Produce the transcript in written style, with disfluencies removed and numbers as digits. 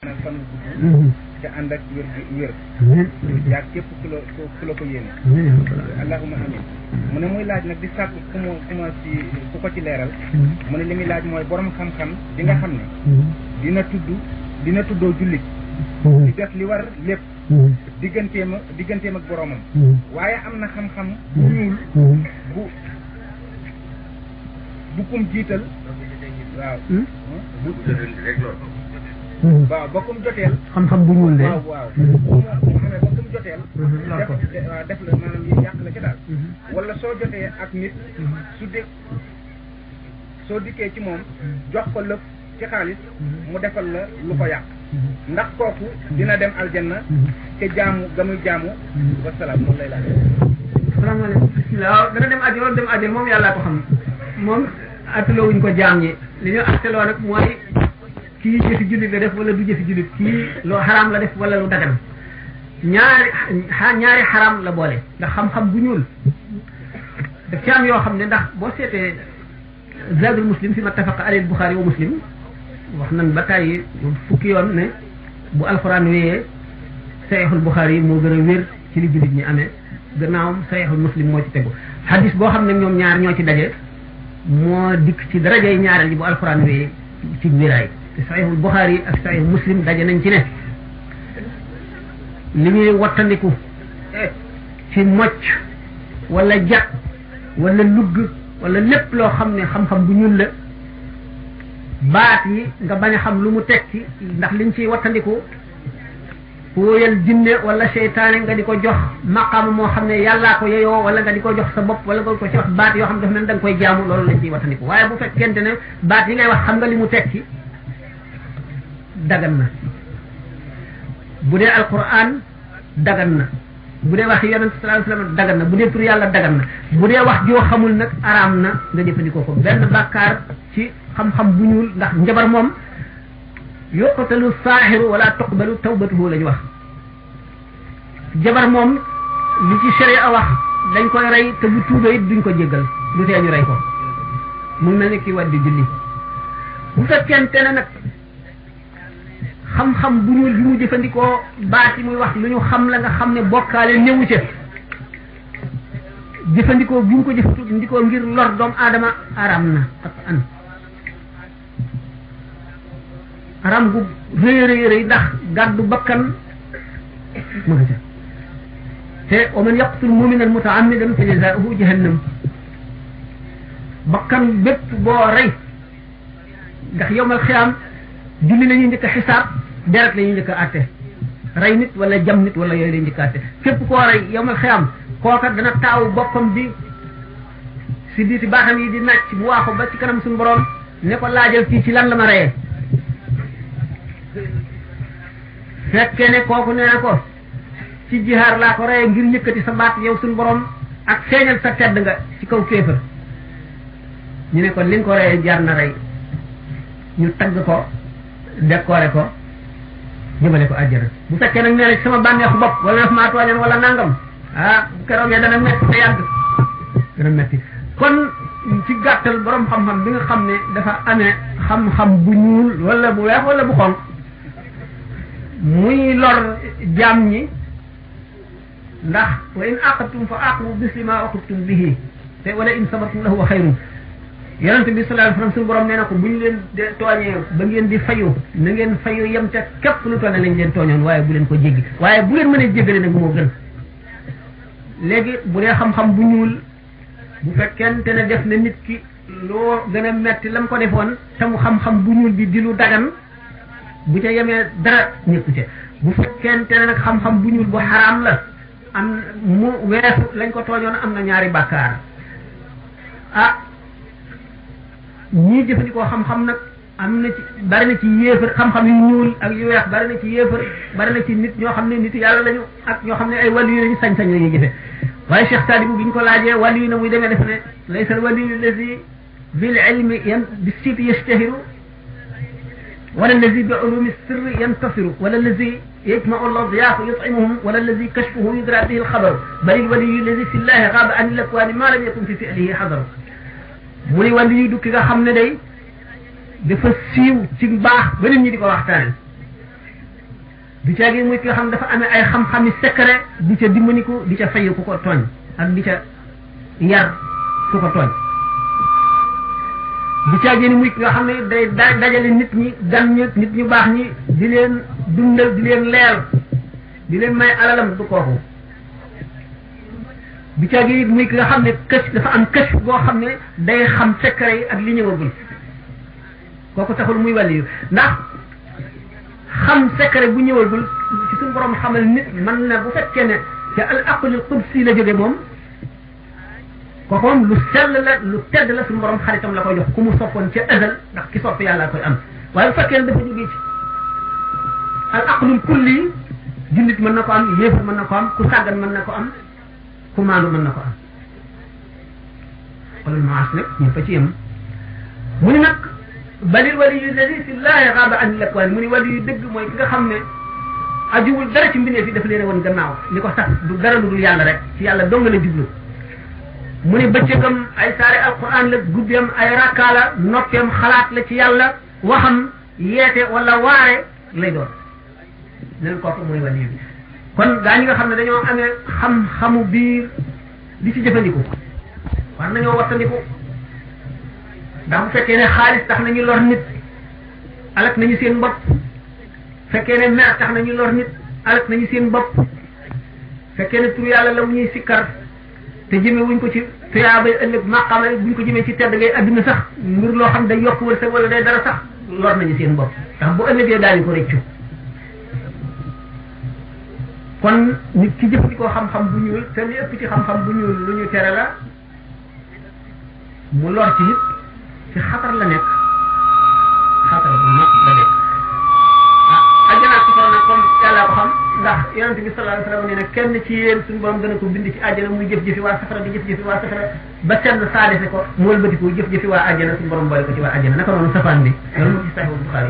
fan gudd te ànd ak wér yaa képp ku la ko yéene allahumma amin mu ne muy laaj nag di sàkk ku ko ci leeral mu ne li muy laaj mooy borom xam-xam di nga xam ne dina tuddoo jullit di def li war lépp digganteem ak boromam waaye am na xam-xam bu ñuul bu kum jiital waaw waaw ba kum joteel xam-xam bu ñuul de waaw mu xamee ba kum joteel def la maanaam yi yàq la ca daal wala soo jotee ak nit soo dikkee ci moom jox ko lëf ci xaalis mu defal la lu ko yàq ndax kooku dina dem aljanna te jaamu ga muy jaamu wasalaam moom lay laaj. salaamaaleykum. waaw dana dem àjjana dem àjjana moom yàllaa ko xam moom atteloo wuñ ko jaam ñi li ñu atteloo nag mooy kii jëfi jullit la def wala du jëfi jullit kii loo xaraam la def wala lu dagan ñaari xaraam la boole ndax xam-xam bu ñuul daf ci am yoo xam ne ndax boo seetee Zaadul Muslim fi mattafaqa alayhi Buxaari wa Muslim wax nañ ba tàyyi fukki yoon ne bu alxuraan wéyee Saxiixul Buxaari moo gën a wér ci li jullit ñi amee gannaawam Saxiixul Muslim moo ci tegu hadis boo xam ne ñoom ñaar ñoo ci daje moo dikk ci darajay ñaareel ji bu alxuraan wéyee ci wéraay te Saxiixul Buxaari ak Saxiixul Muslim daje nañ ci ne li ñuy wattandiku ci mocc wala jat wala lugg wala lépp loo xam ne xam-xam bu ñuul la baat yi nga bañ a xam lu mu tekki ndax liñ ciy wattandiku wóoyal jinne wala seytaane nga di ko jox maqaama moo xam ne yàllaa ko yeyoo wala nga di ko jox sa bopp wala nga ko ci wax baat yoo xam ne dafa mel da nga koy jaamu loolu lañ ciy wattandiku waaye bu fekkente ne baat yi ngay wax xam nga li mu tekki dagan na bu dee alquran dagan na bu dee wax yonent sallallahu alayhi wasallam dagan na bu dee tur yàlla dagan na bu dee wax joo xamul nag araam na nga jëfandikoo ko benn bàkkaar ci xam-xam bu ñuul ndax njabar moom yuqtalu saaxiru wala tuqbalu tawbatuhu la ñu wax jabar moom li ci sharia wax dañ koy rey te bu tuubee it duñ ko jéggal du tee ñu rey ko mu mel ni ki waddi julli bu fekkente ne nag xam-xam bu ñuul bi mu jëfandikoo baat yi muy wax lu ñu xam la nga xam ne bokkaale néewu ca jëfandikoo bu ñu ko jëfandikoo ngir lor doomu aadama araam na ak araam gu rëy rëy ndax gàddu bakkan mu nga ca te wa man yaqtul mu'minan muta'ammidan fa jazaa'uhu jahannam bakkan bépp boo rey ndax yawmal xiyaam julli la ñuy njëkk a xisaab deret la ñuy njëkk a àtte rey nit wala jam nit wala yooyu la ñuy njëkk a àtte képp koo rey yawmal xiyaam kooka dana taawu boppam bi si biiti baaxam yi di nàcc bu waaxu ba ci kanam suñu borom ne ko laajal fii ci lan la ma reyee fekkee ne kooku nee na ko ci jihaar laa ko reyee ngir yëkkati sa baat yow suñu borom ak feeñal sa tedd nga ci kaw kéefër ñu ne ko li nga ko reyee jaar na rey ñu tagg ko décoré ko jëmale ko àjjana bu fekkee nag nee na sama bànneexu bopp wala daf maa tooñoon wala nangam bu keroogee dana metti te yàgg dana metti kon ci gàttal borom xam-xam bi nga xam ne dafa amee xam-xam bu ñuul wala bu weex wala bu xonq muy lor jaam ñi ndax wa in aqabtum fa aqibu misli ma uqibtum bihi te wala in sabartum lahu xayrun yonent bi sallallahu alayhi wasallam suñu borom nee na ko bu ñu leen de tooñee ba ngeen di fayu na ngeen fayu yem ca képp lu toll lañ leen tooñoon waaye bu leen ko jéggi waaye bu leen mënee jéggale nag moo gën léegi bu dee xam-xam bu ñuul bu fekkente ne def na nit ki loo gën a metti la mu ko defoon te mu xam-xam bu ñuul bi di lu dagan bu ca yemee dara ñëkku ca bu fekkente ne nag xam-xam bu ñuul bu xaraam la am mu weesu lañ ko tooñoon am na ñaari bàkkaar ñii jëfandikoo xam-xam nag am na ci bari na ci yéefar xam-xam yu ñuul ak yu weex bari na ci yéefar bari na ci nit ñoo xam ne nit yàlla lañu ak ñoo xam ne ay wàllu yu lañu sañ-sañ la ñuy jëfe waaye Cheikh Sadibou bi ñu ko laajee wàllu yu na muy demee def ne laysa waliyu lazi bil ilmi yan bi siiti yastahiru wala lazi bi ulumi sirri yantasiru wala lazi yajmau ladyafa yut'imuhum wala lazi kashfuhu yudra bihi alxabaru bal il waliyu lazi fi llahi gaaba an ilakwani ma lam yakun fi fi'lihi xadaru mu ni wàllu yi dukki nga xam ne day dafa siiw ci baax ba nit ñi di ko waxtaane du caagi muy ki nga xam ne dafa amee ay xam-xami secret di ca dimbaniku di ca fay ku ko tooñ ak di ca yar ku ko tooñ du caagi ni muy ki nga xam ne day dajale nit ñi gan ñi nit ñu baax ñi di leen dundal di leen leer di leen may alalam du kooku du caagi muy ki nga xam ne kës dafa am kës boo xam ne day xam secret yi ak li ñëwagul kooku taxul muy wàlli ndax xam secret bu ñëwagul ci suñu borom xamal nit man na bu fekkee ne te al aqlul qudsi la jóge moom kooku moom lu sell la lu tedd la suñu borom xaritam la koy jox ku mu soppoon ca azal ndax ki sopp yàlla koy am waaye bu fekkee ne dafa jóge ci al aqlul kulli jullit mën na ko am yéefar mën na ko am ku sàggan mën na ko am ku maandu mën na ko am wala maas nag ñu fa ci yem mu ni nag balil wali yu ladi fi llahi xaaba an lakwaan mu ni wali yu dëgg mooy ki nga xam ne ajuwul dara ci mbindeef yi dafa leen woon gannaaw li ko sax du dara lu dul yàlla rek ci yàlla dong la jublu mu ni bëccëgam ay saare alquran la guddeem ay rakkaa la noppeem xalaat la ci yàlla waxam yeete wala waare lay doon leen kooku mooy wali bi kon gaa ñi nga xam ne dañoo amee xam-xamu biir di ci jëfandiku war nañoo wattandiku ndax bu fekkee ne xaalis tax nañu lor nit alak nañu seen bopp fekkee ne mer tax nañu lor nit alak nañu seen bopp fekkee ne tur yàlla la mu ñuy sikkar te jëme wuñ ko ci tuyaabay ëllëg maqaama buñ ko jëmee ci tedd ngay adduna sax mbir loo xam day yokk wërsëg wala day dara sax lor nañu seen bopp ndax bu ëllëgee daañu ko rëccu kon nit ki jëfandikoo xam-xam bu ñuul te li ëpp ci xam-xam bu ñuul lu ñu tere la mu lor ci nit ci xatar la nekk xatar bu mag la nekk àjjana ak safara nag comme yàlla ko xam ndax yonent bi sallallahu alayhi wa sallam nee na kenn ci yéen suñu borom dana ko bind ci àjjana muy jëf-jëfi waa safara di jëf-jëfi waa safara ba senn saadese ko mu wëlbati ko jëf-jëfi waa àjjana suñu borom boole ko ci waa àjjana naka noonu safaan bi loolu mu ci Sahih Bukhari